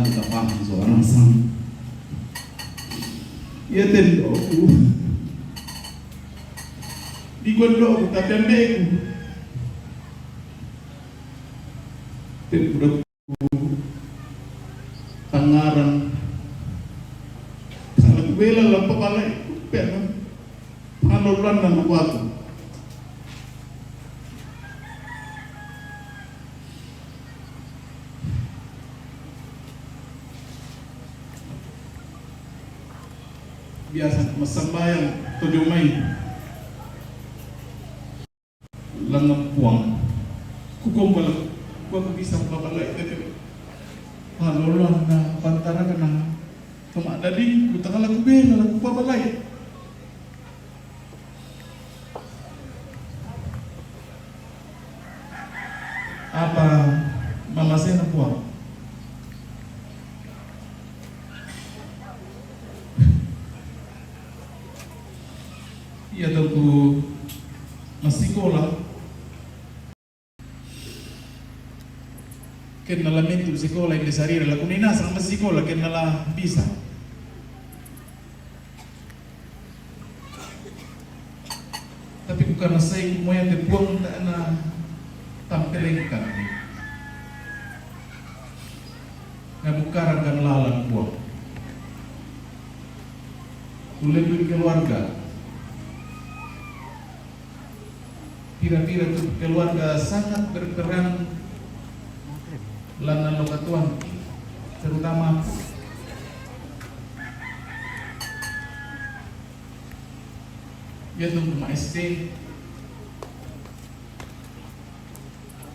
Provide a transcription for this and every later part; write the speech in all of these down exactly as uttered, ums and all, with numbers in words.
Tapahan so orang sang. Ia tendo ku. Di kondo ku tapian beku. Tendo ku tangaran. Kalau ku bela lampa balai ku pena. Pangalolan dan aku aku. Biasa masambayang tojo mai. Langan puang. Ku gombal. Ku aku bisa babalai tete. Pangalolan na pantara kana. Toma dadi ku takala ku bela ku babalai. Apa mama sena puang? Ia toku masikola. Kena la mentu sikola inde sarira la kunina sang masikola kena la bisa. Tapi ku kana sai ku moya te puang na, na tampelengkan. Na bukaran kan lalan puang. Ku lebih keluarga. Pira-pira tu keluarga sangat berperan lana lokatuan, terutama ia tunggu ma S T.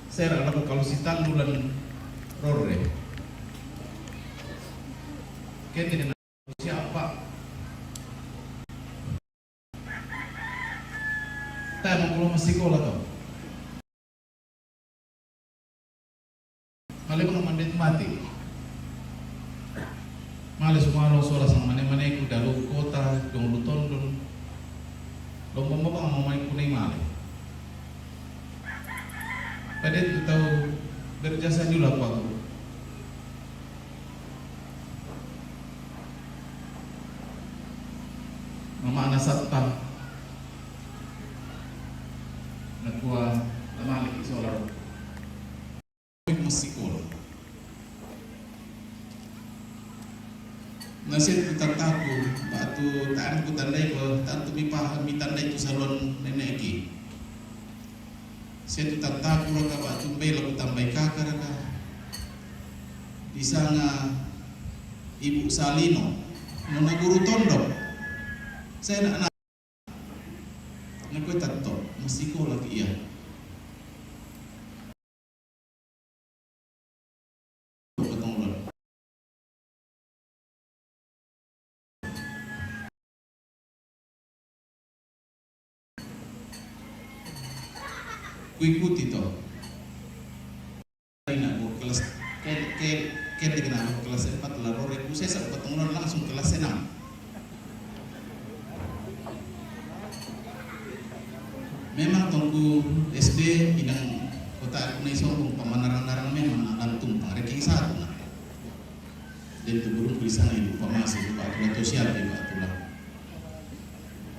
Saya rasa kalau si tanggulan rore. Kete siapa? Tama kulo masikola to. Male kuno mandet mati. Male sumaro sola sang mane-mane ku dalu kota dong lu tondon. Lomba mama mau main kunai male. Pada itu tahu berjasa juga aku. Mama ana satpam. Nakua namalik isola. Masikola. Nasit ku tataku, batu taan ku tandai ko, tantu mi paham mi tandai tu salon neneki. Setu tataku raka batu mbela ku tambai kaka raka. Di sanga Ibu Salino, nona guru tondok. Saya nak, nak. Nak kue tato, masikola ki ia. Kuikuti to. Ina ko kelas ke, ke, ke de kena kelas empat la rore ku sesa patong langsung kelas enam. Memang tongku S D inang kota aku nai sombong pamanarang-narang memang na lantung pang ranking satu na. Dan tu burung tulisan ibu pamasi ibu batu la tosial ibu batu la.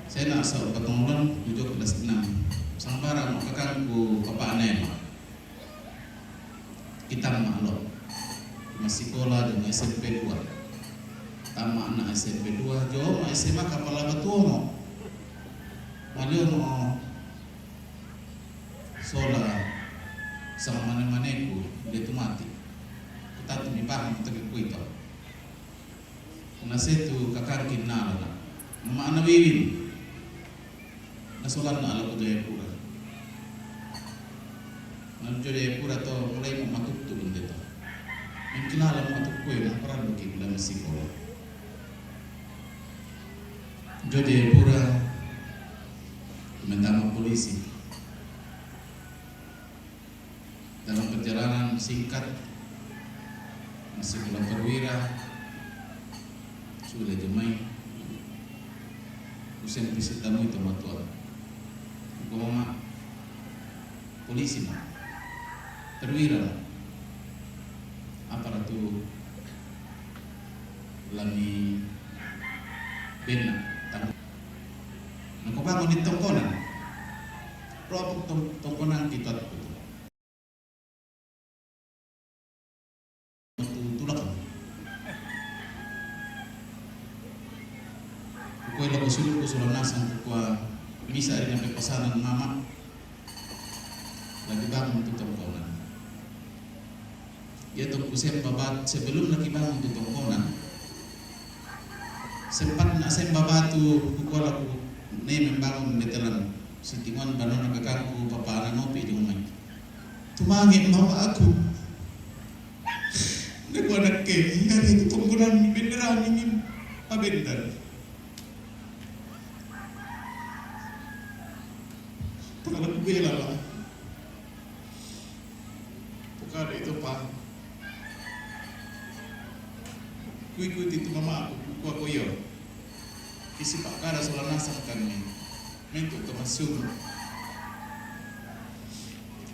Saya nak asal patong tujuh kelas enam. Sambara mau kakangku papa anai ma. Kita ma lo. Masikola dan S M P dua. Tama na S M P dua, jo ma S M A kapala batuomo. Maliomo sola sama mane-maneku, dia tu mati. Kita tu mi paham tu ke kuito. Nasetu kakangki nalana. Nama ana wiwin. Nasolanna ala ku Jayapura. Nang jo Jayapura to mulai ma matuktu inde to. Mingkilala ma tukku na parallu ki mulai masikola. Jo Jayapura mentama polisi. Dalam perjalanan singkat, masih belum perwira, sudah jemai, kusen bisa temui teman tuan. Goma polisi ma, perwira ma, aparatur Lami bena tang. Nako bangun di tongkonan. Ropok tong-, tongkonan kita tu. Tu-, tulak. Kukua ila ko sulu ko sulu nasang kukua misa ari na pepasanan mama. Lagi bangun tu tongkonan. Iya tu ku semba bat-, sebelum lagi bangun tu tongkonan. Sempat na semba batu, kukua laku ne membangun betelan. Sitingon banona kakangku papa na nopi di umai. Tumangi mama aku. Ne ku anak ke, ngari tu tongkonan bendera ningin pabendar. Takala kubela lah. Pukada itu pa. Kuikuti tu mama aku, kukua ko iyo. Isi pa kada sola nasang kami. Mentu to masuk.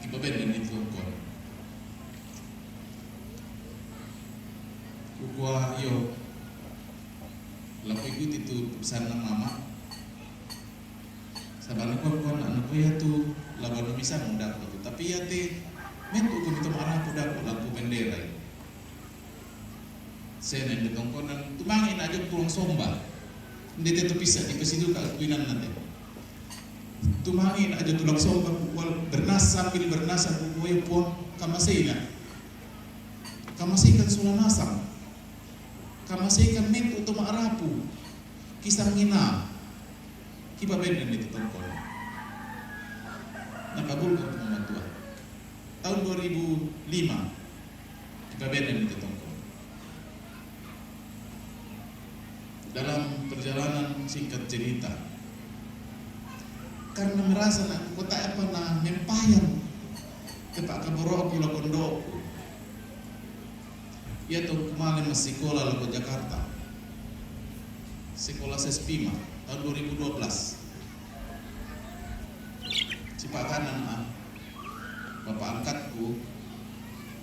Kiba benda ni tu ko. Kukua iyo. Laku ikuti tu pesan na mama. Sabana kuan-kuan na anak iya tu laban misang daku tu. Tapi iya te mentu ku mito marapu daku laku bendera. Sena inde tongkonan tumangi na aja pulang somba. Inde te tu pisa di kesidu ka kuinan nate. Tumangi na aja tulang somba kukual bernas sambil bernas aku kue puang kamasina. Kamasaikan sula nasang. Kamasaikan mentu tu marapu. Kisah ngina. Kiba benda ni tu tongkonan. Nakabulkan pengumuman Tuhan. Tahun dua ribu lima, kiba benda ni tu tongkonan. Dalam perjalanan singkat cerita, karena merasa na kota apa na mempayan tepat kaboro aku lakondoku. Iya tu kumale masikola lako Jakarta. Sekolah Sespima tahun dua ribu dua belas. Sipakanan ah, bapak angkatku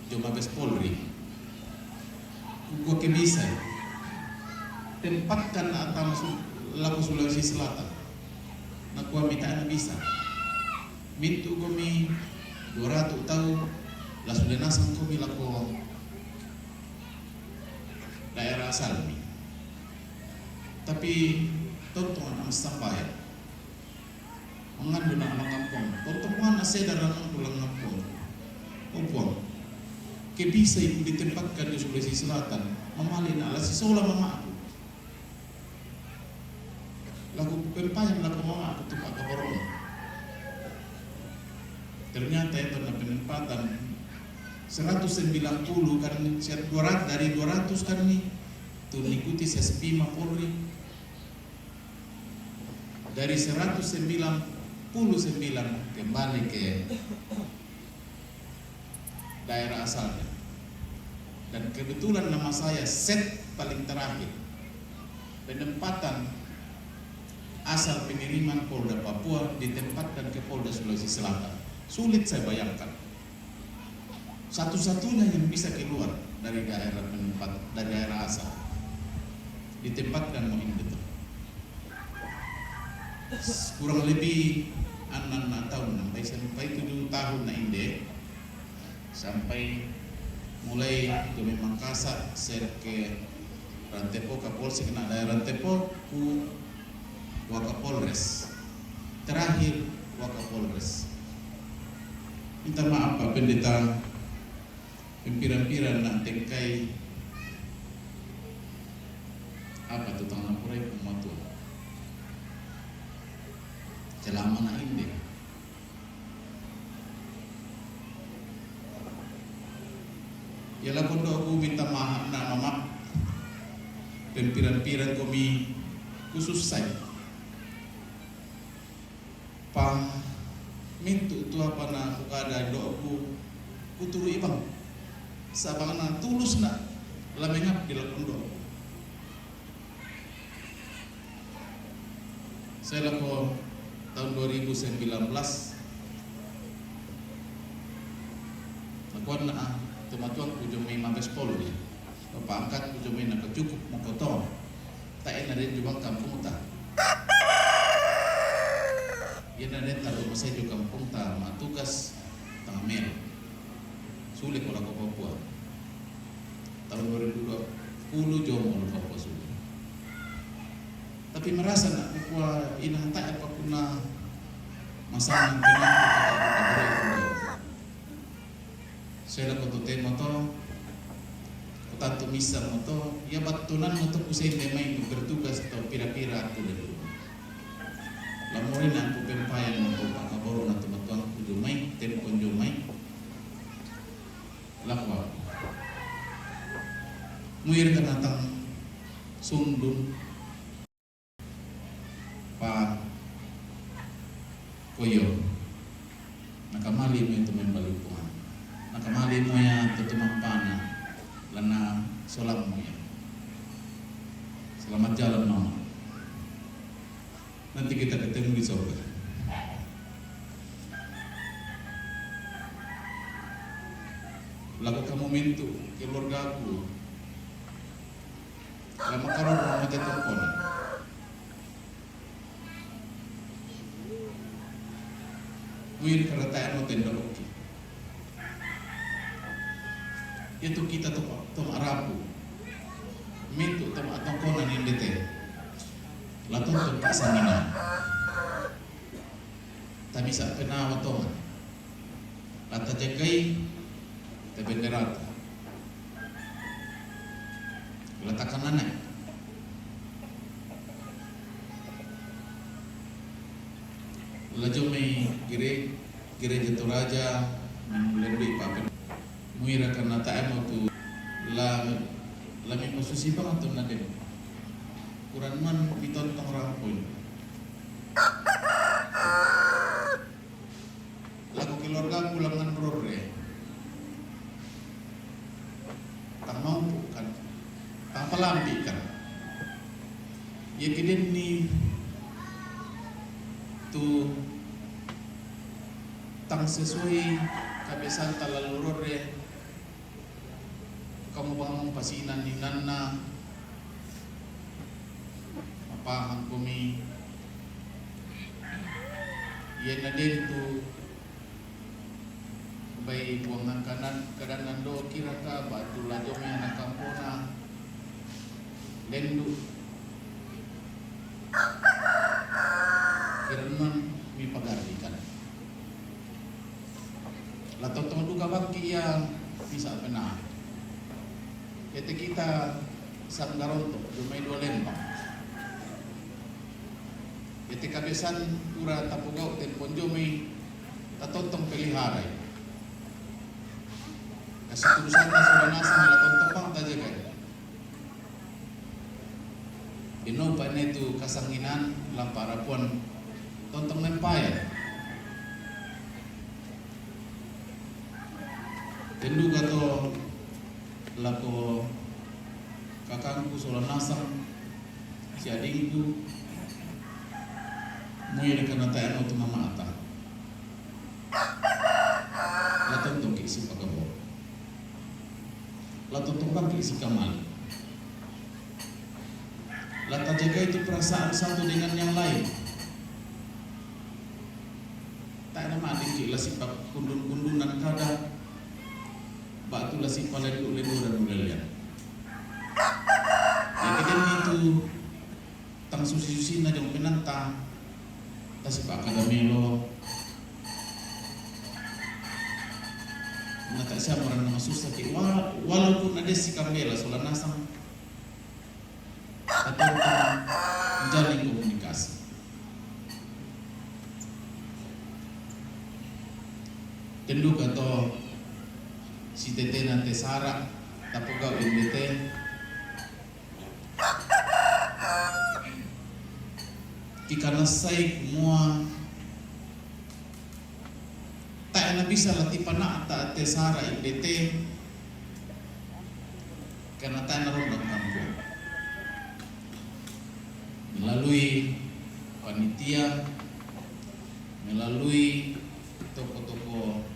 jo Mabes Polri. Kukua ke bisa. Tempatkan atau masuk lako Sulawesi Selatan. Nakua mita na bisa. Mintu komi dua ratu tau la sudah nasang komi lako daerah asalmi. Tapi tontong anak masambaya. Mangandung anak mangampong. Tontong mana sedar anak pulang ngampong. Opuang. Ke bisa ibu ditempatkan di Sulawesi Selatan. Mamali na la sisola mama aku. Laku pempayang laku mama aku tu Pak Kabarong. Ternyata itu na penempatan seratus sembilan puluh kan, dua ratus, dari dua ratus kan ni tu mengikuti Sespima Polri. Dari seratus sembilan puluh sembilan kembali ke daerah asalnya. Dan kebetulan nama saya set paling terakhir. Penempatan asal pengiriman Polda Papua ditempatkan ke Polda Sulawesi Selatan. Sulit saya bayangkan. Satu-satunya yang bisa keluar dari daerah penempat, dari daerah asal, ditempatkan mo inde tu. Kurang lebih enam tahun, sampai, sampai tujuh tahun na inde. Sampai mulai kami Makassar, ser ke Rantepo, Kapolsek na daerah Rantepo, ku Wakapolres. Terakhir, Wakapolres. Minta maaf, Pak Pendeta, pimpiran-piran na tengkai apa tu tang nampurai kumatua. Selama na inde. Yala kondo aku minta maaf na mama. Pempiran-piran komi khusus saya. Pa mintu tu apa na kukada doku kuturu ibang. Sabang na tulus na la mengabdi lakon doku. Saya lako tahun dua ribu sembilan belas. Lakuan na, ah, tumatuan ku jo mai Mabes Polri. Pa'angkatku jo mai naka cukup moko to. Ta'e na den jo bang kampungta. Iye na den taro masai jo kampungta matugas tanga mel. Sule ko lako Papua. Tahun dua ribu dua puluh jo mo lako Papua sule. Tapi marasa na kukua ina ta'e pakuna masana pena. Sela ko to temo to, ko tantu misa mo to, ya battunan mo to kusende mai ko bertugas to pira-pira tu de. Lamori na ku pempayan mo to pakaboro na to matuang ku jo mai, tempo jo mai. Lako aku. Muir kanatang sundun. Pa koyo. Nakamali mo itu membali Tuhan. Nakamali mo ya tutu mampana. Lana solam mo ya. Selamat jalan, Mama. Nanti kita ketemu di sorga. Lako kamu mentu keluargaku. Lama karor mo mate tongkona. Muir karataan mo tenda oki. Itu kita to, to marapu. Mitu to atongkona nindete. Lato to kasanina. Tamisa penawa to. Lata jagai, ta benderata. Lata kananai. Lajo mai gere-, gereja Toraja, memulai papen. Muira kanata'e mo tu la, la mi posisi bang atau nadem. Kuran man mitontong rampun. Lako keluargaku langan rore. Tang mampu kan. Tang palambi kan. Ya kiden ni tu tang sesuai kabiasaan talalu rore. Kamu bangun pasinan ni nanna. Mapahang kumi. Iya na den tu bai buangan kanan, kadan nando kiraka batu lajong yang nakampona. Lendu. Kiran man mi pagardikan. La tontong duka bangki iya bisa pena. Ete kita sanggaronto, jomai dua lembang. Ete kabiasaan ura tapugau tempon jomai tatontong peliharai. Kasi turusan ta sudah nasa la tontong bang tajagai. Ino pa ne tu kasanginan lampa rapuan tontong nempaya. Tendu kato lako kakangku sola nasang si adingku. Muya de kana tayang tu mama ata. La tontong ki si pakabo. La tontong bangki si kamal. La tajaga itu perasaan satu dengan yang lain. Tak ada mading ki la si pakundun-kundunan kada. Batu la si palendu-lenduran ulelian. Ya kiden itu tang susi-susi na jong penanta. Tasi pa kada melo. Na tak siya orang na masusa ki wa-, walaupun ada si kambela sola nasang. Tatentang menjalin komunikasi. Tendu kato si tete na te sara tapugau indete. Kikana sai kumua ta'e na bisa la tipa na ta te sara indete. Karena ta'e na ronda kampung. Melalui panitia, melalui tokoh-tokoh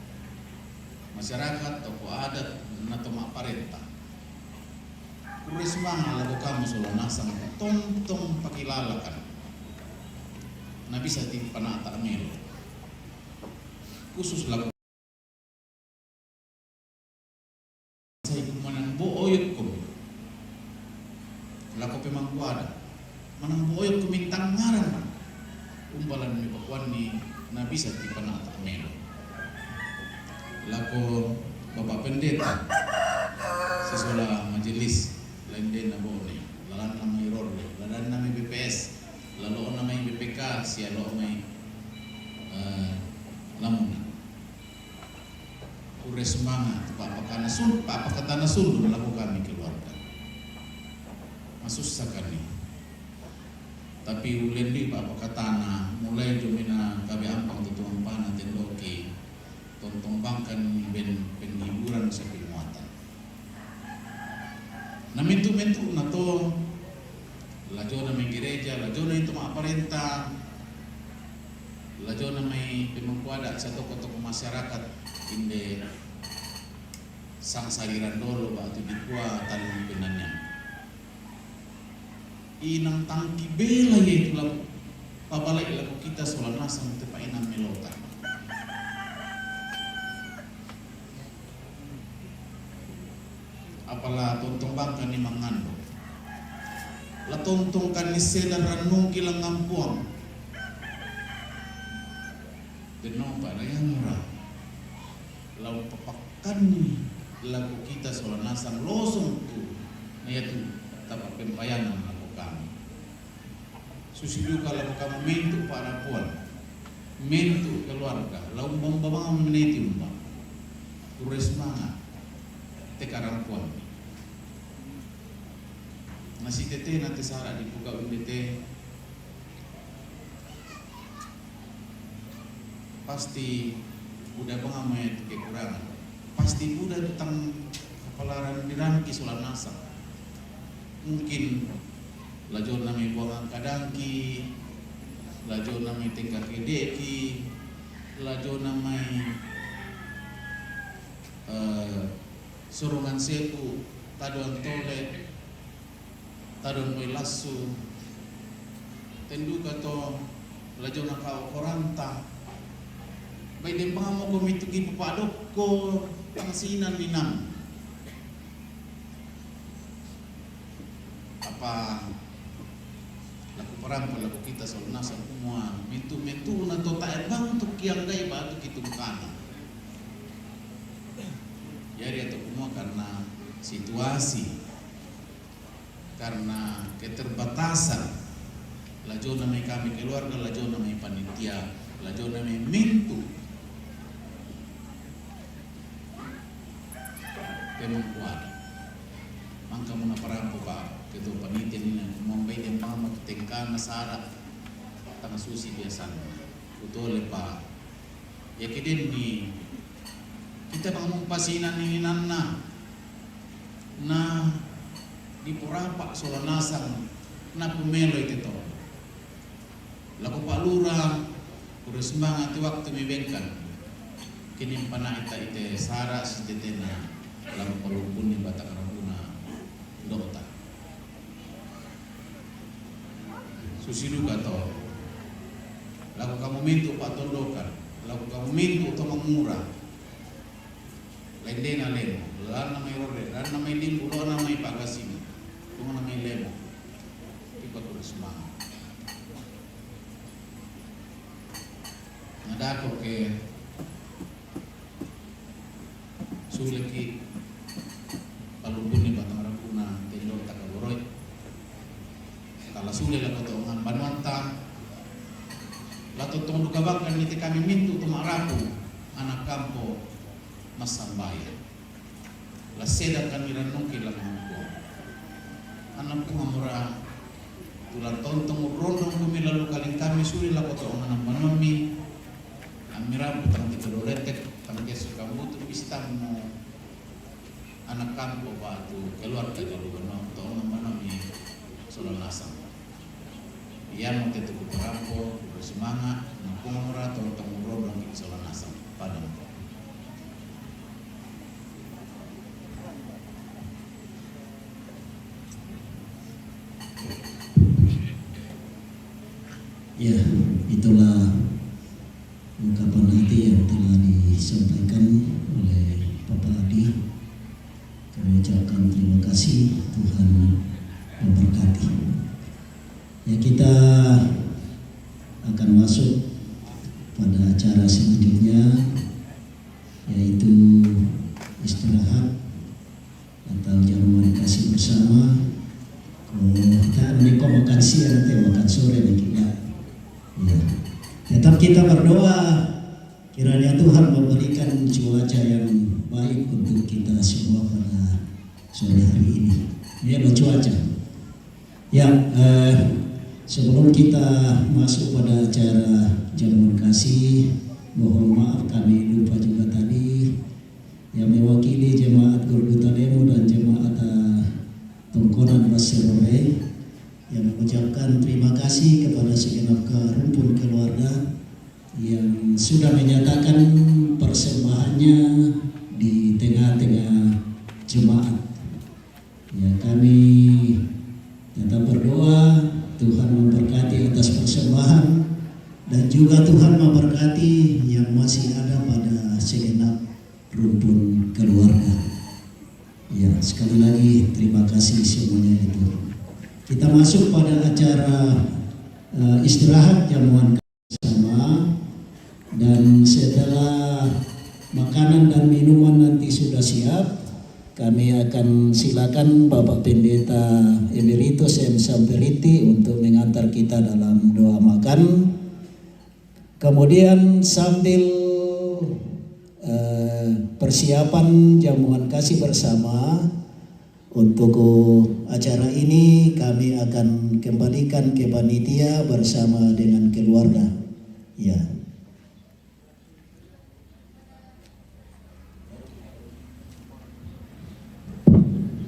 masyarakat, tokoh adat, na toma parenta. Kuresmanga lako kami sola nasang, tontong pakilalakan. Na bisa ti panata' melo. Khusus lako sai ku manang bo'oyokko lako pemangkuada. Manang bo'oyokko mintangngaran. Umbalan mi pakuanni na bisa ti panata' melo. Lako Bapak Pendeta, sisola majelis, lain den na bo'oni, lalanna mai rorre, lalanna mai B P S, lalo'na mai B P K, sia lo'o mai, eh, Lamongan. Kuresmanga, pa'pakana sun-, pa'pakatana sundu' lako kami keluarga. Masussa kami. Tapi ullendu'i pa'pakatana, mulai jomina kabe ampang tutuampana tendoki, tontong bangkan ben penghiburan sapi muatan. Na mentu-mentu'na to, lajona mai gereja, lajona itu ma'parenta, lajona mai pemangkuada' sia toko-toko masyarakat inde sangsaliran dolo ba'tu dikua tallung pennanniang. Inang tangki bela iye tu la pabala'i lako kita sola nasang te pa'inang melota. Apala tontong bangkani mangando. La tontong kani sedda rannungki langngan Puang. Denno pa na yamura. La umpapakkanni lako kita sola nasang losong tu, na iatu tapa'pempayangan lako kami. Susi duka lako kamu mentu' pa'rapuan, mentu' keluarga, la umba-umba mami meneti umba. Kuresmanga te karampuan. Na sitetena te sara' dipogau' inde te, pasti buda bang mai tu kekurangan. Pasti buda tu tang kapalaran diranki sola nasang. Mungkin lajona mai buangan kadangki, lajona mai tengka kedeki, lajona mai, eh, sorongan sepu, tadoan tole, tadon moi lassu, tenduka to lajona kaokoranta. Bai dembamo ko mituki papadokko tang sinan ninang. Apa laku parampo laku kita sola nasang kumua, mentu-mentuna to tae bang tu kianggai batu kitungkana. Jadi atau kumua karena situasi, karena keterbatasan, lajona mai kami keluarga, lajona mai panitia, lajona mai mentu. Pemangkuada. Mangka muna parampo pa ketua panitia nina, mambai den mama tu tengkana sara tang susi biasanna. Kutole pa. Iya ke denni kita mangumpa sinan ninanna na dipurapa sola nasang na pumeloi te to. Lako Pak Lurah, kuro sumangati waktu mi bengkan. Kini mpana'ita ite sara sitetena lako palumpunni batang rabuna dota. Susi duka to. Lako kamu mentu Pak Tondokan, lako kamu mentu to mangura. Lendena lemo, lana mai rore, lana mai limbu, lana mai pagasini, lana mai lemo. Ipa kuro sumanga. Nadako ke suleki palumpunni batang rabuna tendo takaboroi. Tala sule lako to ngambanuanta. Lato tong duka bangkan nite kami mintu to marapu anak kampo massambaya. La sedda kami rannungki la mangko. Anna Puang mura tulang tontong urrondong kumi lalu kaling kami suli lako to ngana manommi. Ammirampu tang kita doletek tang kesu kambutu pistammu. Anak kampo batu keluarga dulu bano to ngana manommi sola nasang. Iamo te tu kuparampo, bersemangat, nampung mura tontong urrondong ki sola nasang. Padang. Ya, itulah ungkapan hati yang telah disampaikan oleh Bapak Adi. Kami ucapkan terima kasih, Tuhan memberkati. Ya, kita akan masuk pada acara selanjutnya, yaitu istirahat atau jamuan kasih bersama. Ko ita' ne ko makan siang atau makan sore ne kita. Ya. Tetap kita berdoa, kiranya Tuhan memberikan cuaca yang baik untuk kita semua pada sore hari ini. Ya, ada cuaca. Ya, eh, sebelum kita masuk pada acara jamuan kasih, mohon maaf kami lupa juga tadi yang mewakili jemaat Golgota Lemo dan jemaat, eh, Tongkonan Basirore, yang mengucapkan terima kasih kepada segenap ke-, rumpun keluarga yang sudah menyatakan persembahannya di tengah-tengah jemaat. Ya, kami tetap berdoa, Tuhan memberkati atas persembahan, dan juga Tuhan memberkati yang masih ada pada segenap rumpun keluarga. Ya, sekali lagi terima kasih semuanya itu. Kita masuk pada acara, eh, istirahat jamuan bersama, dan setelah makanan dan minuman nanti sudah siap, kami akan silakan Bapak Pendeta Emeritus M Samperiti untuk mengantar kita dalam doa makan. Kemudian sambil, eh, persiapan jamuan kasih bersama untuk acara ini, kami akan kembalikan ke panitia bersama dengan keluarga. Ya.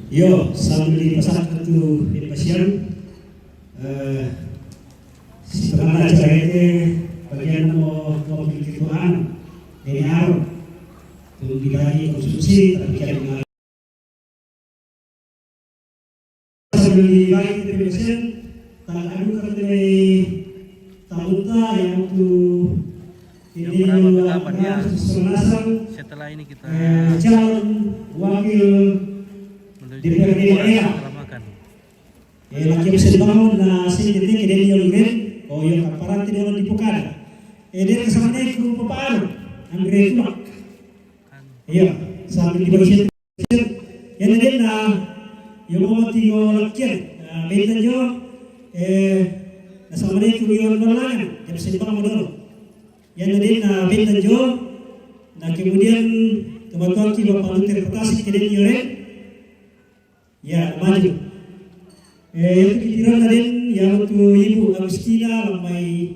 Yo, sambil dipasang tu di pasian, eh, si pengana acara ini bagian mo wakil ketuaan dari Aro tu dibagi konsumsi, tapi kian sambil dibagi ke pasian, tak ada kata dari tamuta yang waktu ini. Yang pertama, yang pertama, ya. Setelah ini kita, eh, calon wakil menuju D P R D daerah. Setelah makan. Eh, lagi bisa dibangun na sini titik dan yang lain. Oh, yang kaparan tidak mau dibuka. Eh, dia kesana itu papaano. Andre Tumak. Iya, sambil dibagi. Yan na din na, yung mga tiyo lakyan, ah, bentan yo, eh, na sa manay ko yung malangan, yan sa ibang manoro. Yan na din na bentan yo, na kemudian tumatuan ki Bapak Luther Tasik, kemudian yo rin. Ya, maju. Eh, yung titira na din, yan tu Ibu Agustina, lamay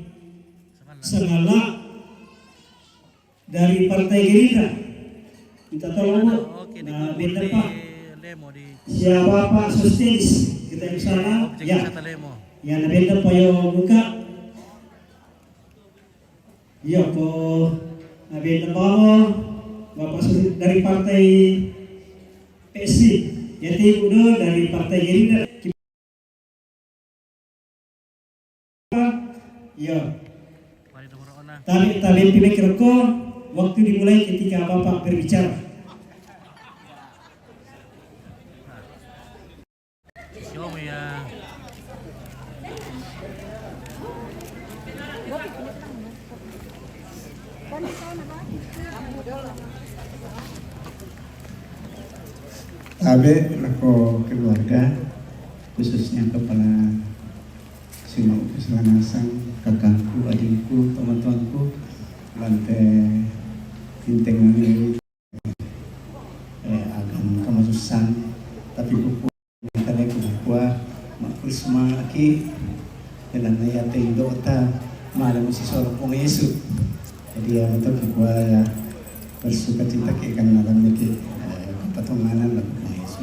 sangala. Dari Partai Gerindra. Minta tolong, Bu. Oke, na benda pa. Siapa Pak Sostenis? Kita di sana. Ya. Ya, na benda pa yung muka. Ya, ko na benda pa mo. Bapak Sos-, dari Partai P S C. Ya, tiyo do dari Partai Gerindra. Iya. Tabi, tabi pikir ko, waktu dimulai ketika Bapak berbicara. Yo, ya. Tabi lako keluarga, khususnya kepala Sino Keselanasang, kakangku, adingku, tomatuangku, lante inteng, eh, agan kamasusang, tapi kuku tadi ku kua, makrus ma aki, dalam naya tendo ta, malam si solo pong Yesu. Jadi, ya, untuk kua, ya, bersuka cita ke kan malam niki, eh, patunganan lah pong Yesu.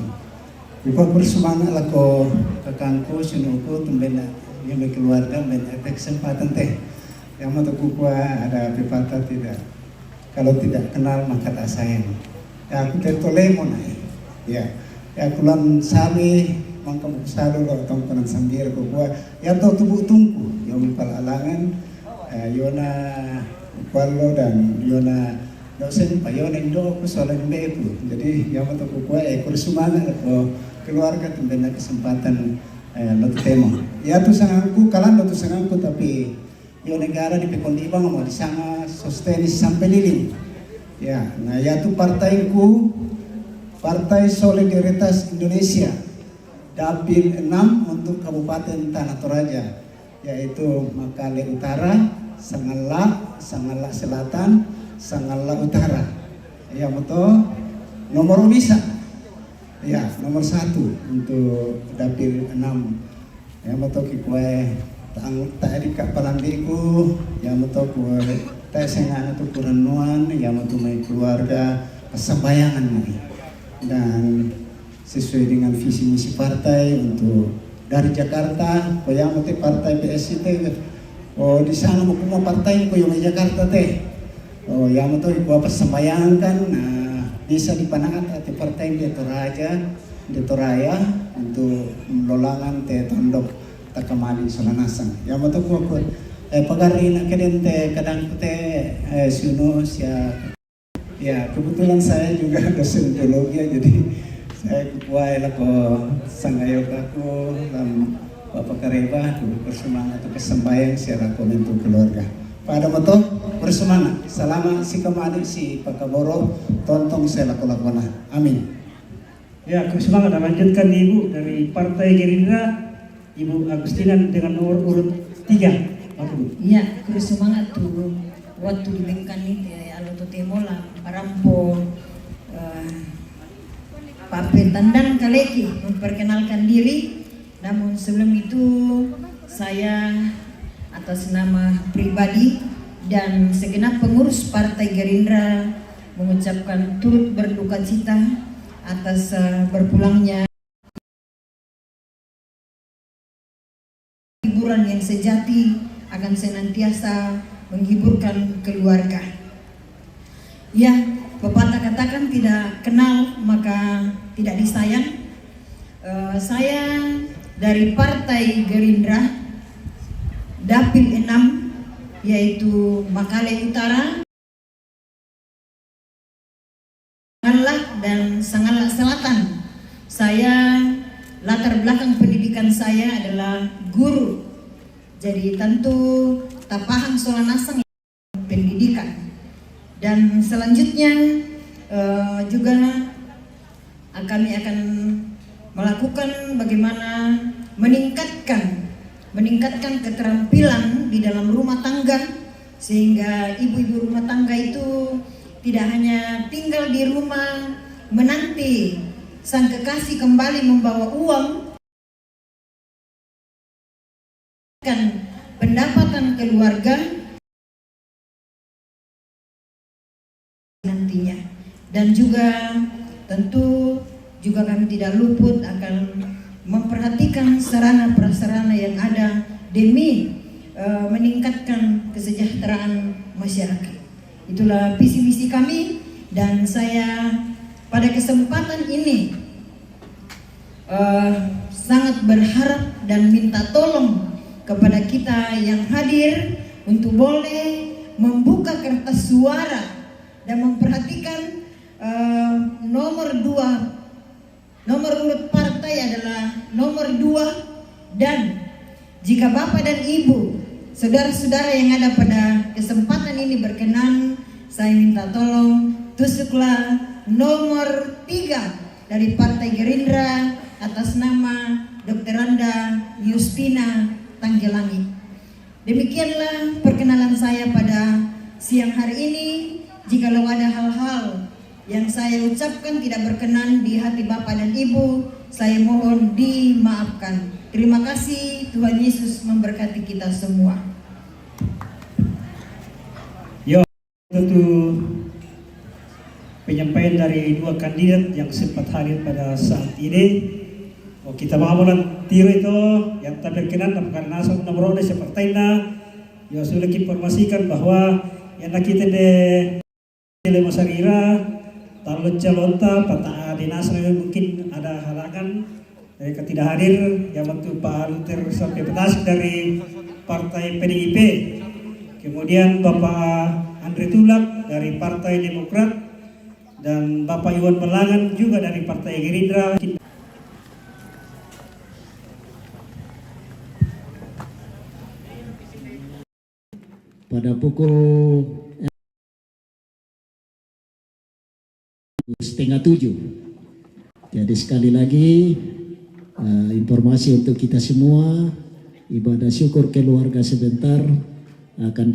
Kua bersumangat lah ko kakangku, sinuku, tumben na, ya, may keluarga, tumben ada kesempatan teh. Yang mau kua ada pepatah tidak. Kalau tidak kenal maka tak sayang. Ya, aku tetolemo na, eh. Ya. Ya, kulan sami, Mangka mo ku salo lo tong panang sambira ko kua, ya to tubu tungku, yo mi pala alangan, eh, yona kuallo dan yona do sempa, yona indo ku sola imbeku. Jadi, ya mo to ku kua, eh, kur sumanga ko keluarga tumbena kesempatan, eh, lo tu tema. Ya tu sangangku, kalan lo tu sangangku, tapi yo negara di pekon di bang mo di sana sosteni sampai lilin. Ya, na ya tu partaiku, Partai Solidaritas Indonesia, Dapil enam untuk Kabupaten Tanah Toraja, yaitu Makale Utara, Sangalla, Sangalla Selatan, Sangalla Utara. Ya, moto nomor bisa. Ya, nomor satu untuk Dapil enam. Ya, moto ki kuae tang tadi ka palambiku, ya, moto ku tak sengana tu kurannuan, ya, moto mai keluarga kesembayangan mai. Dan sesuai dengan visi misi partai untuk dari Jakarta, ko ya moto partai P S I te, oh, di sana mo kuma partai ko yang Jakarta te. Oh, ya moto ikua persembahyangkan, nah, bisa dipanangkan te partai di Toraja, di Toraya untuk lolangan te tondok takamali solanasang. Ya moto kua kua, eh, pagari na keden te kadang te, eh, sunu sia. Ya, kebetulan saya juga dosen teologi, ya, jadi saya kuai lako sangayo aku lam Bapak Kareba, dulu bersemangat tu kesembahyang sia lako mentu keluarga. Pada moto bersemangat. Salama si kemadi si pakaboro tontong sia lako lakona. Amin. Ya, bersemangat dan lanjutkan Ibu dari Partai Gerindra, Ibu Agustina dengan nomor urut tiga. Apa, Bu? Ya, bersemangat tu waktu di Bengkani te alo to temo la parampo, eh, pape tandang kaleki memperkenalkan diri. Namun sebelum itu, saya atas nama pribadi dan segenap pengurus Partai Gerindra mengucapkan turut berduka cita atas, eh, berpulangnya. Hiburan yang sejati akan senantiasa menghiburkan keluarga. Ya, pepatah katakan tidak kenal maka tidak disayang. Eh, saya dari Partai Gerindra, Dapil enam, yaitu Makale Utara, Sangalla dan Sangalla Selatan. Saya, latar belakang pendidikan saya adalah guru. Jadi tentu tapahang solanasang pendidikan. Dan selanjutnya, eh, juga, eh, kami akan melakukan bagaimana meningkatkan, meningkatkan keterampilan di dalam rumah tangga, sehingga ibu-ibu rumah tangga itu tidak hanya tinggal di rumah menanti sang kekasih kembali membawa uang, pendapatan keluarga nantinya. Dan juga tentu juga kami tidak luput akan memperhatikan sarana prasarana yang ada demi, eh, meningkatkan kesejahteraan masyarakat. Itulah visi misi kami, dan saya pada kesempatan ini, eh, sangat berharap dan minta tolong kepada kita yang hadir untuk boleh membuka kertas suara dan memperhatikan, eh, nomor dua, nomor urut partai adalah nomor dua, dan jika Bapak dan Ibu, saudara-saudara yang ada pada kesempatan ini berkenan, saya minta tolong tusuklah nomor tiga dari Partai Gerindra atas nama Doktoranda Yustina Tanggelangi. Demikianlah perkenalan saya pada siang hari ini. Jikalau ada hal-hal yang saya ucapkan tidak berkenan di hati Bapak dan Ibu, saya mohon dimaafkan. Terima kasih, Tuhan Yesus memberkati kita semua. Yo, itu penyampaian dari dua kandidat yang sempat hadir pada saat ini. Oh, kita mau tiro itu yang tak berkenan, apakah nasab nomor seperti ini. Ya, sudah kita informasikan bahwa yang kita de Lemo sarira, talo calonta, pata dinasa mungkin ada halangan. Mereka tidak hadir, yaitu Pak Luther Sampai Petas dari Partai P D I P, kemudian Bapak Andre Tulak dari Partai Demokrat, dan Bapak Iwan Berlangan juga dari Partai Gerindra. Pada pukul setengah tujuh. Jadi, sekali lagi, eh, informasi untuk kita semua, ibadah syukur keluarga sebentar akan